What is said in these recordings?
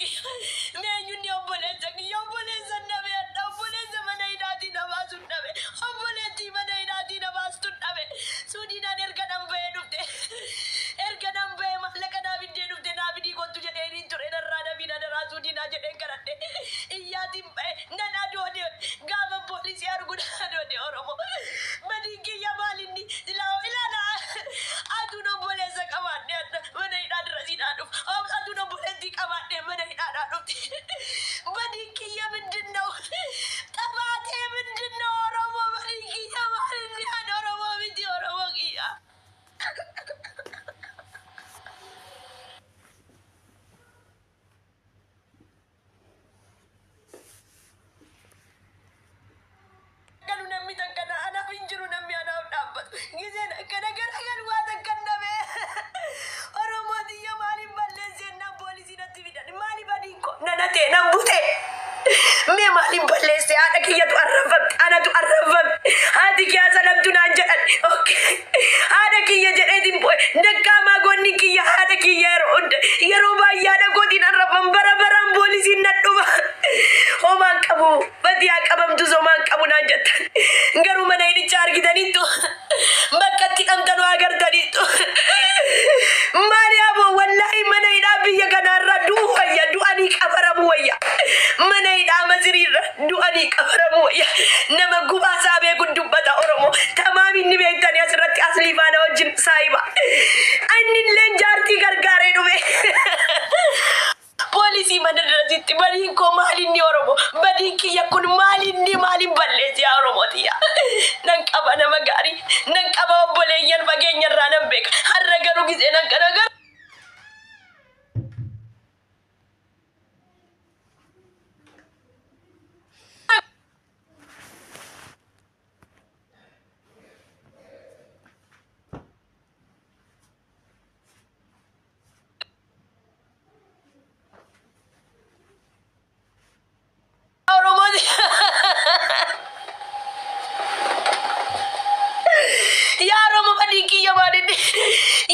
Kiyya eenyunni obboleessa kiyya obboleessa dhabe adda obboleessa mana hidhaatii na baasuun dhabe obboleettii mana hidhaatii na baastuun dhabe suudiidhaan erga nan bahee dhufte erga nan bahee maallaqa naa fiddee dhufte naa fidii kottu jedheeniin ture narraa nabii na daraa suudiinaa jedheen kadhadhe iyyaatiin bahe nan adoode gaafa poolisii argu nan adoode Oromoo badiin kiyya maalinni silaa ilaala aduun obboleessa qabaadhe adda mana hidhaa dura siinaa dhufu aduun obboleettii qabaadhe mana hidhaadhaa dhufti badiin kiyya ምንድን ነው ጥፋቴ ምንድን ነው ኦሮሞ badiin kiyya maalinni an Oromoo miti Oromoo kiyya galu namni takka na anaaf hin jiru namni anaaf dhaabbatu giseen akkana garagalu waa takka hin dhabe Oromoo tiyya maaliin balleessee naan poolisii natti fidan maali badiin koo nana ta'e nan bute mee maaliin balleesse haadha kiyyatu arrabfamte anatu arrabfame haati kiyya salamtu naan jedhan okay haadha kiyya jedheetiin bo'e dakkaamaa goonni kiyya haadha kiyya yeroo hunda yeroo baay'ee haadha kootiin arrabfam bara baraan poolisiin nan dhufa homaan qabu badiyaa qabamtus homaan qabu naan jettan garuu mana hidhichaa argitaniittu bakka itti dhamtan waa agartaniittu maali aboo wallaahi mana hidhaa biyya kanaarra du'u wayya du'anii qabaramuu wayya mana hidhaa masiriirra du'anii qabaramuu wayya nama gubaasaa beekun dubbata Oromoo tamaam inni beektanii asirratti aslii faana wajjin saahiba inni illeen jaartii gargaaree dhufe poolisii mana dirasitti badiin koo maalinni Oromoo badiin kiyya kun maalinni maalin balleesse yaa Oromoo tiyya nan qaba nama gaarii nan qaba obboleeyyan fageenya irraa nan beeka har'a garuu gisee nan kana garuu Oromoo yaa Oromoo badiin kiyya maalinni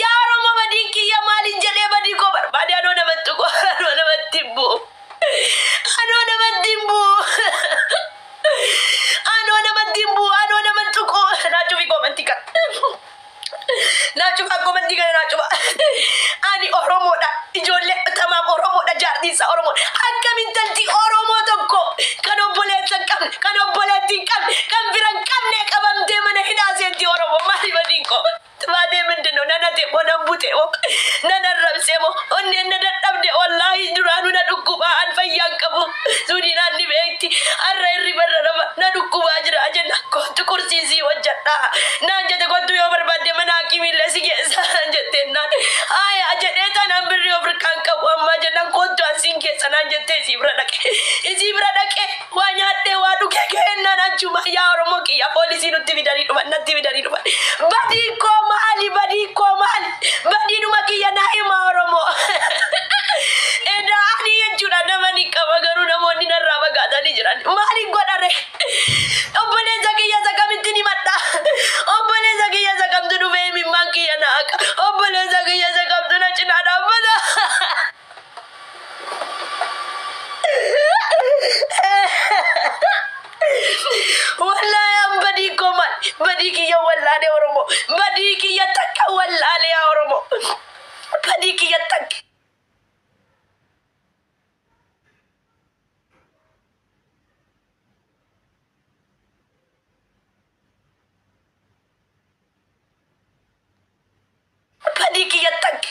yaa Oromoo badiin kiyya maalin jedhee badii koo barbaade anoo namatti koo anoo namatti hin bu'u anoo namatti hin bu'u anoo namatti hin bu'u anoo namatti koo naa cufi koomantii kana naa cufa koomantii kana naa cufa ani Oromoodha ijoollee tamaam Oromoodha jaartiin isaa Oromoodha akkamiin talti Oromoo tokko kan obboleessa hin qabne kan obboleettii hin qabne kan fira hin qabne qabamtee mana hidhaa seenti Oromoo maali badiin koo ጥፋቴ ምንድን ነው? ነነቴ ሞ ነንቡቴ ሞ ነነረብሴ ሞ onneen na dadhabde wallaahi duraanuu na dhukkubaa an fayyaan qabu suudiinaan ni beekti har'a hirriba irra nama na dhukkubaa jira jenna kottu kursiisii hojjedha naan jette kottu yoo barbaadde mana hakimiillee si geessa naan jetteen naan haaya jedhee tanaan birrii of harkaan qabu ammaa jennaan kottu an siin geessa naan jettee isii bira dhaqe isii bira dhaqe waa nyaadhee waa dhugee kennaan achuma yaa Oromoo kiyya poolisii nutti fidanii dhufan natti fidanii dhufan badiin koo maali badiin koo maali badiinuma kiyya naa hima Oromoo Edaa ani jechuudha nama ni qaba garuu namoonni narraa fagaatanii jiran maaliin godhare obboleessa kiyya isa kamitti ni madha obboleessa kiyya isa kamtu dhufee imimmaan kiyya na haqa obboleessa kiyya isa kamtu na cinaa dhaabbata. Wallaahi an badii koo maali badii kiyya wallaalee Oromoo badii kiyya takka wallaalee yaa Oromoo badii kiyya takka. Badii kiyya takka.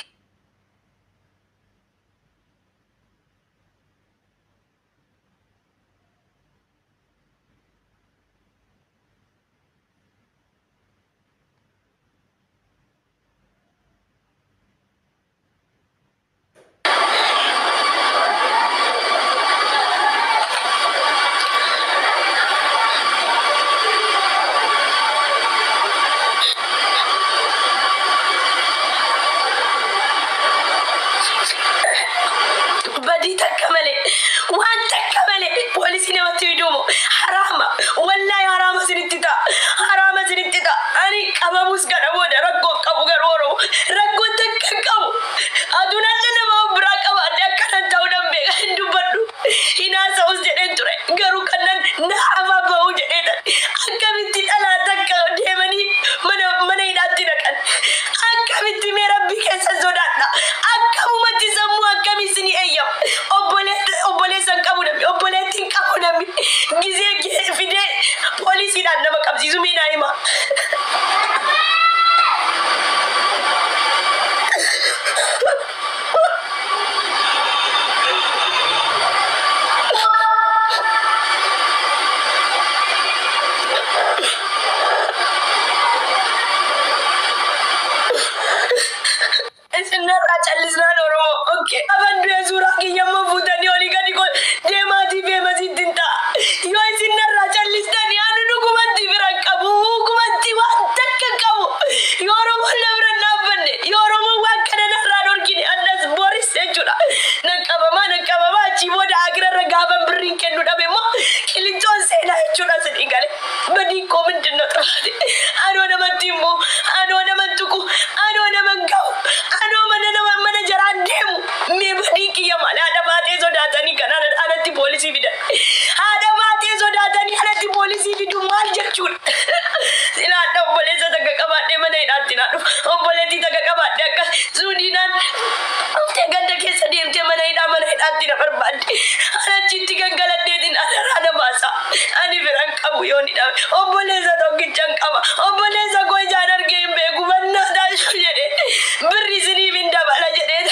Badii takka malee waan takka malee poolisii namatti fiduumo haraama wallaahi haraama isinitti ta'a haraama isinitti ta'a ani qabamus kana booda rakkoo qabu garuu Oromoo rakkoo takka hin qabu aduun adda nama of biraa qabaadhe akkanan ta'uu nan beeka kiyya maali? Haadha baatee sodaatanii kan anatti poolisii fidan. Haadha baatee sodaatanii anatti poolisii fidu maal jechuudha? Sila haadha obboleessa takka qabaadhee mana hidhaatti naa dhufa. Obboleettii takka qabaadhee akka suudiinaan dhuftee ganda keessa deemtee mana hidhaa mana hidhaatti na barbaadde. Anachitti gangaladheetiin anaraa na baasa. Ani firan qabu yoon hidhame. Obboleessa tokkichan qaba. Obboleessa koo ijaan argee hin beeku mannaa taasisu jedhee birri isiniif hin dabala jedhee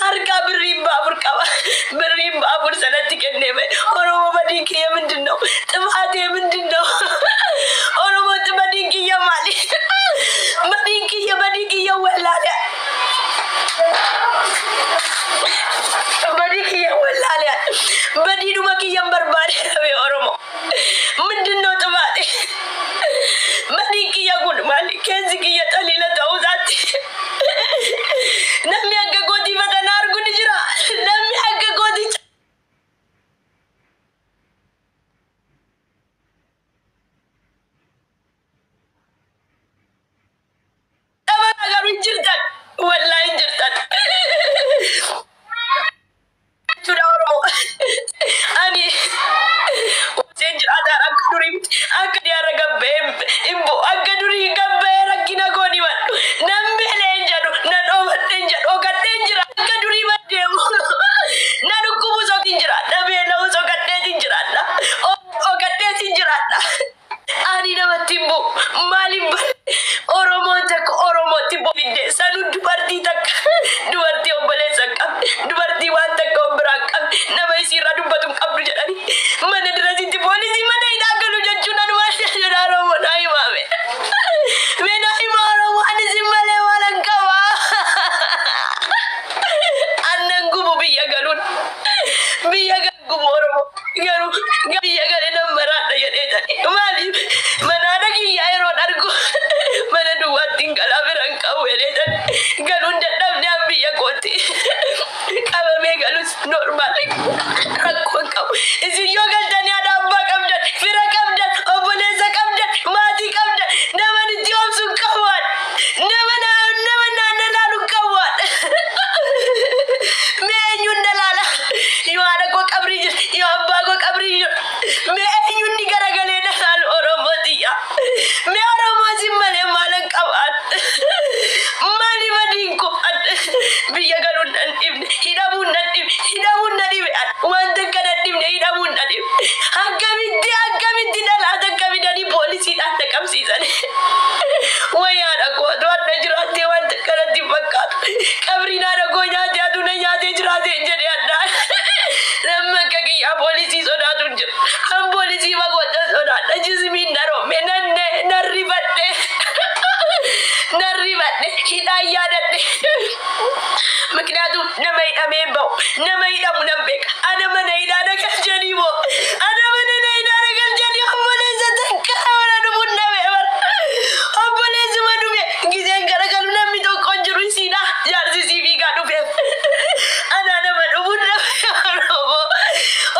harkaa birrii 400 qaba. Birrii 400 sanatti kennee bahe. Oromoo badiin kiyya ምንድን ነው? ጥፋቴ ምንድን ነው? ኦሮሞ badiin kiyya maali? Badiin kiyya badii kiyya wallaale. Badii kiyya wallaale. Badiidhuma kiyyan barbaade dhabe Oromoo. ምንድን ነው ጥፋቴ? Badiin kiyya kun maali? Keessi kiyya xaliila ta'uu isaatti. Namni akka kootii fatanaa argu ni jira. Namni akka kootii Nama garuu hin jirtan. Wallaahi hin jirtan. Jechuudha Oromoo. Ani seen jiraataan akka durii miti. Akka dhiyaarra gabba'ee hin bo'u. Akka durii gabba'ee rakkina koo ni madhu. Nan beelee hin jedhu. Nan dhoofadhe hin jedhu. Dhokadhee hin jira. Akka durii maddeemu. Na dhukkubu sokin jiraadha. Beela'u sokadheetiin jiraadha. Dhokadheetiin jiraadha. Ani namatti hin bu'u. Maaliif bare Oromoon takka Oromootti fidde sanuu dubartii takka dubartii obboleessa hin qabne dubartii waan takka of biraa hin qabne nama isiirraa dubbatu hin qabdu jedhanii mana dirasitti poolisii mana hidhaa galu jechuun ani maal jedhaa Oromoo naa himaame. Mee naa hima Oromoo ani isin malee waan hin qaba. Annan gubu biyya galuun biyya gubu Oromoo garuu biyya galee nan maraadha jedhee jedhe maaliif mana haadha kiyyaa yeroon argu mana duwwaatti hin galaa bira hin qabu jedhee jedhe galuun dadhabne an biyya kootti qabamee galus normaal rakkoo hin qabu isin yoo galtanii haadha abbaa qabdan fira qabdan obboleessa qabdan maatii qabdan nama itti obsu hin qabu nama nama naanna laalu hin qabu. Mee eenyuun na laala? Yoo haadha koo qabrii jira, yoo abbaa koo qabrii jira. Mee eenyuun ni garagalee na laalu Oromoo xiyya? Mee Oromoo sin malee maalan qabaan? Maali badiin koo? Biyya galuun nan dhibne, hidhamuun nan dhibne, hidhamuun na dhibe. Wanta akka nan dhibne hidhamuun na dhibe. Akkamitti akkamitti dhalaa takka fidanii poolisiidhaan na qabsiisan? Wayyaa haadha koo otoo adda jiraattee wanta akkanatti hin fakkaatu. Qabriin haadha koo nyaatee aduu na nyaatee jiraate hin jedhee addaa. Namni akka kiyyaa poolisii sodaatu hin jiru. An poolisii fagootta sodaadha. Jismiin daroome nanne nan rifadhe. Nan rifadhe hidhaan yaadadhe. ምክንያቱም nama hidhamee hin bahu nama hidhamu nan beeka. Ana mana hidhaa na galchanii moo ana mana na hidhaa na galchanii obboleessa takka mana dhufuun dhabe bara. Obboleessuma dhufe giseen garagalu namni tokko hin jiru isiidha jaarsi sii fiigaa dhufeef. Ana nama dhufuun dhabe Oromoo.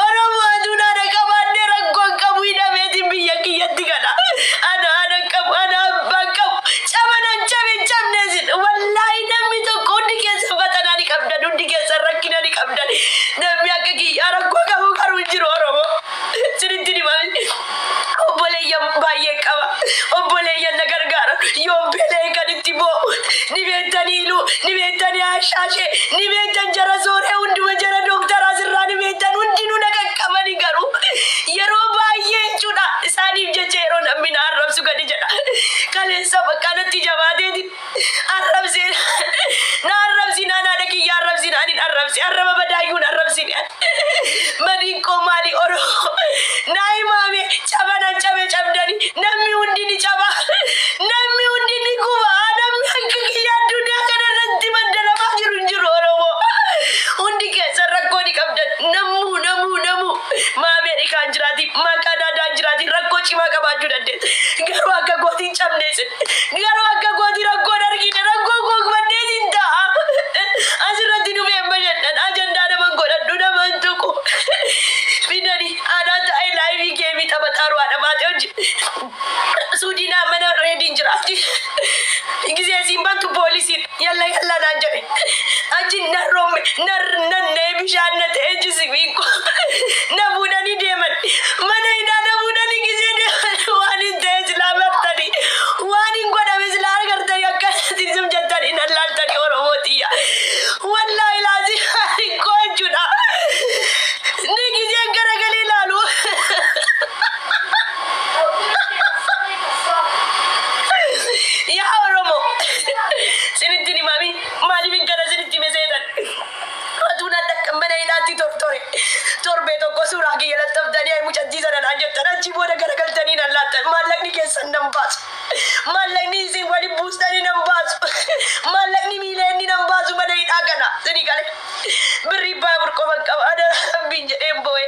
Oromoo aduun haadha qabaannee rakkoo hin qabu hidhameetiin biyya kiyyatti gala. Ana haadha hin qabu ana abbaa hin qabu. Cabanan cabe hin cabne isin wallaahi namni tokko hundi keessa fatanaa ni qabdan hundi keessa rakkina ni qabdan. Namni akka kiyyaa rakkoo qabu garuu hin jiru Oromoo. Sinitti himame. Obboleeyyan baay'ee qaba. Obboleeyyan na gargaara. Yoon beela'e kan itti boo'u. Ni beektanii iluu, ni beektanii ashaashee, ni beektan jara sooree hunduma jara dooktaraa sirraa ni beektan hundinuu na qaqqabani garuu yeroo baay'ee jechuudha isaaniif jecha yeroo namni na arrabsu gadi jedha. Kaleessa bakka natti jabaateeti arrabsee na arrabsinaan haadha kiyya arrabsinaan hin arrabsi arraba badaayyuu hin arrabsine. Badiin koo maali Oromoo? Naa himaame cabanan cabe cabdani namni hundi ni caba namni hundi ni guba namni akka kiyya addunyaa kanarratti madda jiru hin jiru Oromoo. Hundi keessa rakkoo ni qabdan namuu namuu namuu maa Ameerikaan jiraati maa Kaanaadaan jiraati rakkoo cimaa qabaachuu dandeessa. Garuu akka gootiin cabne isin garuu akka gootii rakkoon argine rakkoo koo mannees hin ta'a. Asirratti dhufee hin bashadhan ajandaa naman godhadhu naman tuqu. Fidanii aanaa ta'e live game taphataaru haadha baatee hojii. Suudiinaa Torbee tokko suuraa kiyya laxxaftanii ay mucattii sana naan jettan, achi booda garagaltanii nan laattan. Maallaqni keessan nan baasu, maallaqni isin waliin buustanii nan baasu, maallaqni miileenni nan baasu. Mana hidhaa kana sinii gale birrii baabur qofan qaba. Adaraa Rabbiin jedheen boo'e,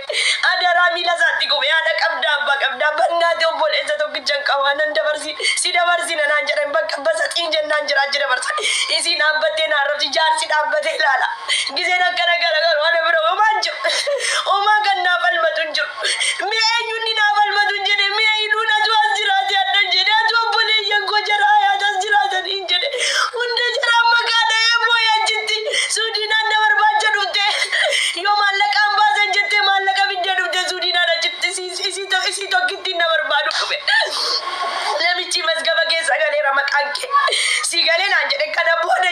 adaraa miila isaatti gube. Haadha qabdaa, abbaa qabdaa, bannaate obboleessa tokkichan qaba. Nan dabarsi, si dabarsina naan jedhan. Bakka basaxiin jennaan jiraachi dabarsan. Isiin dhaabbattee na arrabsi, jaarsi dhaabbatee ilaala. Giseen akkana garagaru ana bira homaan jiru, homaa kan naaf falmatu hin jiru. Mi'a eenyuun naaf falmatu hin jedhe. Mi'a iluun atu as jiraate adda hin jedhe. Atu obboleeyyan koo jara hayaat as jiraatan hin jedhe. Hunda jaraa maqaa dhahee boo'ee. Achitti suudiinaan na barbaacha dhufte. Yoo maallaqaan baasan jettee maallaqa fiddee dhufte. Suudiinaan achitti isii tokkittiin na barbaadu dhufe. Namichi masgaba keessa galeera maqaan kee, si galee naan jedhe. Kana booda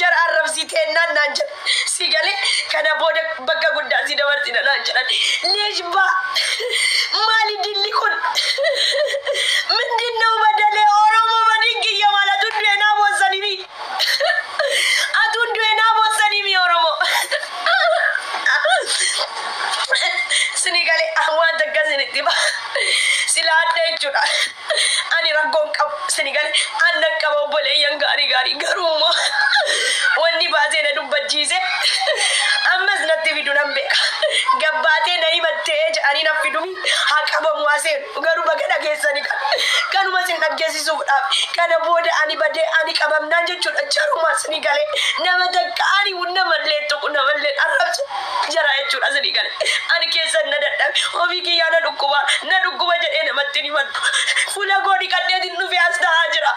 jara arrabsiteennaan naan jedhe, si galee kana booda bakka guddaa si dabarsina naan jedhan. Leeshbaa maali dilli kun? ምንድን ነው በደሌ? ኦሮሞ በድንቅየ ማለት ሁንዱና ቦሰኒሚ አቱንዱና ቦሰኒሚ ኦሮሞ sinii galee waan takka isinitti ba sila adda jechuudha. Ani rakkoon qabu, sinii galee annan qaba obboleeyyan gaarii gaarii. Garuu immoo wanni baasee na dubbachiise ammas natti fidu nan beeka. Gabbaatee na himattee jedhanii na fidumi haa qabamu haa seenu. Garuu baga dhageessanii kan kanuma isin dhaggeessisuudhaaf. Kana booda ani badee ani qabamnaan jechuudha, jaruma sinii galee nama takka ani namallee tuqu, namallee arrabsu jara jechuudha. Sinii galee ani keessan na dadhabe, ofii kiyyaa na dhukkuba, na dhukkuba jedhee namatti ni maddu. Fuula koo dhiqadheetiin dhufee as ta'aa jira.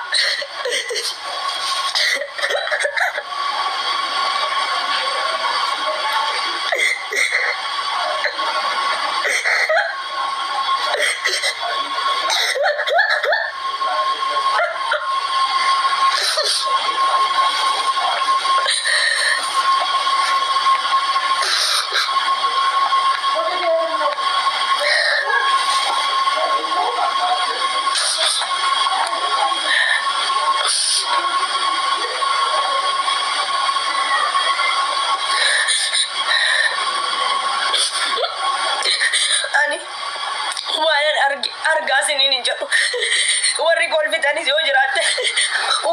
Ani waanan arge argaa isiniin hin jedhu. Warri kolfitanis yoo jiraattan,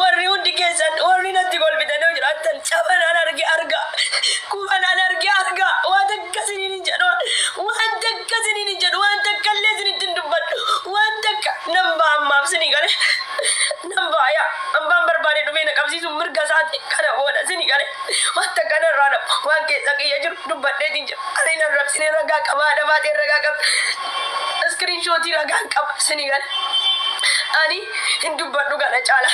warri hundi keessan warri natti kolfitan yoo jiraattan, cabanaan arge argaa, kufanaan arge argaa. Waan takka isiniin hin jedhu, waan takka isiniin hin jedhu, waan takka illee isinitti hin dubbadhu. Waan takka nan ba'a ammaaf, isinii gale nan ba'a. Yaa abbaan barbaade dhufee na qabsiisuun mirga isaati kana booda, isinii gale. Waan takka narraa dhabu, waan keessa kiyya jiru dubbadheetiin jira. Ani nan rabsine, ragaa qaba, dafaateen ragaa qaba, iskiriinshootii ragaan qaba, isinii gale. Ani hin dubbadhu kana caala.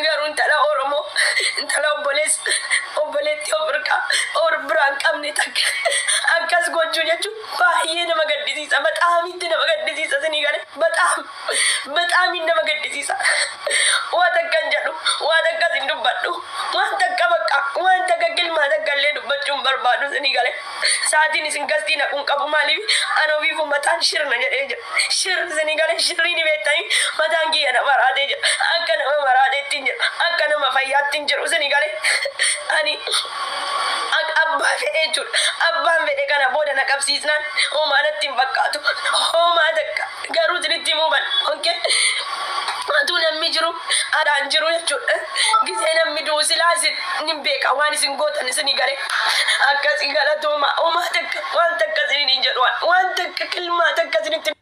Garuu intala Oromoo, intala obboleessa obboleettii of birkaa or biraan qabne takka akkas gochuu jechuun baay'ee nama gaddisiisa. Baxaamitti nama gaddisiisa, isinii gale. Baxaam baxaamiin nama gaddisiisa. Waa takka hin jedhu, waa takkas hin dubbadhu, waan takka bakka waan takka kilmaa takka illee dubbachuu hin barbaadu, isinii gale. Sa'aatiin isin gastii naquun qabu. Maaliif? Ana ofiifu mataan shirna jedhee jira. Shir isinii gale, shirrii ni beektanii. Mataan kiyya na maraatee jira. Akka nama maraateetti hin jiru, akka nama fayyaatti hin jiru, isinii gale. Ani abbaa fedhe jechuudha. Abbaan fedhe kana booda na qabsiisnaan homaa natti hin fakkaatu. Homaa takka garuu isinitti himuu ban. Okay? Atuu namni jiru adaan jiru jechuudha. Gisee namni du'u silaa isin ni beeka waan isin gootan, isinii gale. Akkasii galatooma. Homaa takka waan takka isiniin hin jedhu, waan takka kilmaa takka isinitti.